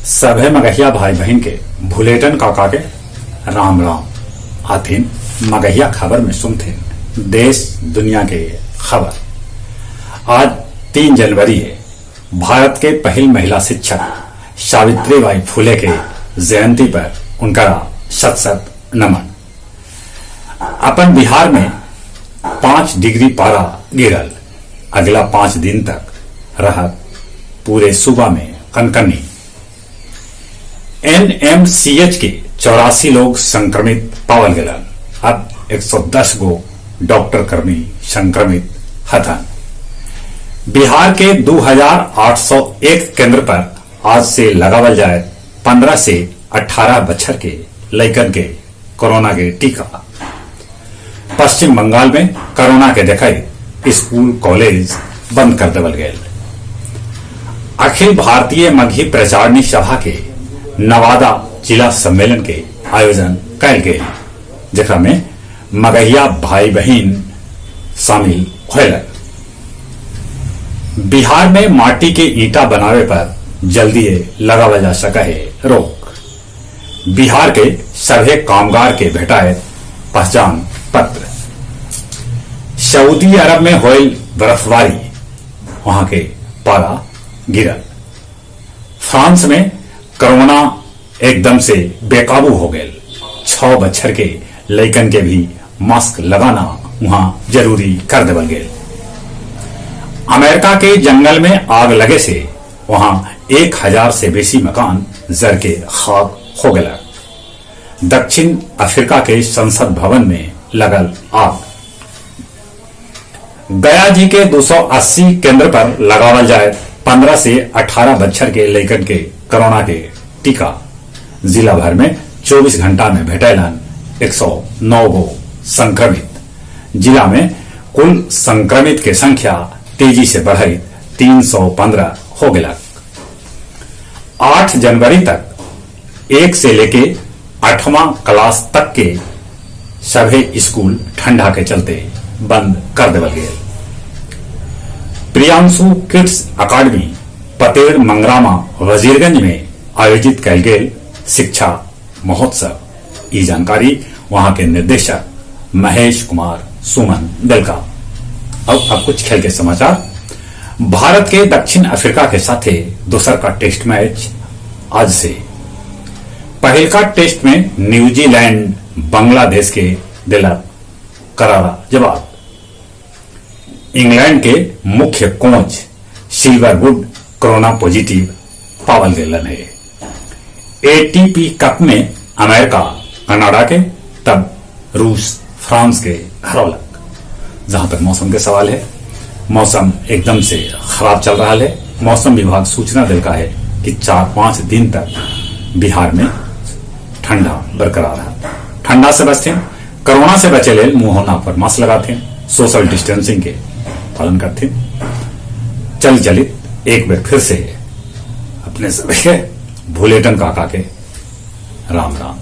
सभे मगहिया भाई बहिन के भुलेटन काका के राम राम। आथिन मगहिया खबर में सुनथिन देश दुनिया के खबर। आज 3 जनवरी है। भारत के पहिल महिला शिक्षक सावित्रीबाई फुले के जयंती पर उनका शत शत नमन। अपन बिहार में 5 डिग्री पारा गिरल, अगला 5 दिन तक रहत पूरे सूबा में कनकनी। एनएमसीएच के 84 लोग संक्रमित पावल गलन, अब 110 गो डॉक्टर कर्मी संक्रमित हथन। बिहार के 2801 केंद्र पर आज से लगावल जाए 15 से 18 बछर के लइकन के कोरोना के टीका। पश्चिम बंगाल में कोरोना के देखई स्कूल कॉलेज बंद कर देवल गए। अखिल भारतीय मगही प्रचारणी सभा के नवादा जिला सम्मेलन के आयोजन कयल गेल, जेकरा में मगहिया भाई बहिन शामिल होलन। बिहार में माटी के ईंटा बनावे पर जल्दी लगावल जा सका है रोक। बिहार के सभे कामगार के भेटाए पहचान पत्र। सऊदी अरब में होयल बर्फबारी, वहां के पारा गिरल। फ्रांस में कोरोना एकदम से बेकाबू हो गए, 6 बच्छर के लइकन के भी मास्क लगाना वहां जरूरी कर देवल गए। अमेरिका के जंगल में आग लगे से वहां 1000 से बेसी मकान जर के खाक हो गया। दक्षिण अफ्रीका के संसद भवन में लगल आग। गया जी के 280 केंद्र पर लगावल जाए 15 से 18 बच्छर के लइकन के कोरोना के टीका। जिला भर में 24 घंटा में भेटैलन 109 गो संक्रमित। जिला में कुल संक्रमित के संख्या तेजी से बढ़ई 315 हो गया। 8 जनवरी तक 1 से लेके 8वां क्लास तक के सभी स्कूल ठंडा के चलते बंद कर देवल गए। प्रियांशु किड्स अकादमी पतेड़ मंगरामा वजीरगंज में आयोजित कयल गेल शिक्षा महोत्सव। ई जानकारी वहां के निर्देशक महेश कुमार सुमन दिलका। अब कुछ खेल के समाचार। भारत के दक्षिण अफ्रीका के साथे दूसर का टेस्ट मैच आज से। पहलका टेस्ट में न्यूजीलैंड बांग्लादेश के दिला करारा जवाब। इंग्लैंड के मुख्य कोच सिल्वरवुड कोरोना पॉजिटिव पावल गए है। एटीपी कप में अमेरिका कनाडा के, तब रूस फ्रांस के हरौलक। जहां तक मौसम के सवाल है, मौसम एकदम से खराब चल रहा है। मौसम विभाग सूचना दिलका है कि 4-5 दिन तक बिहार में ठंडा बरकरार है। ठंडा से बचते, कोरोना से बचे लेल मुंह नाक पर मास्क लगाते, सोशल डिस्टेंसिंग के पालन करते। चल चलित एक बार फिर से अपने सभी भुलेटन काका के राम राम।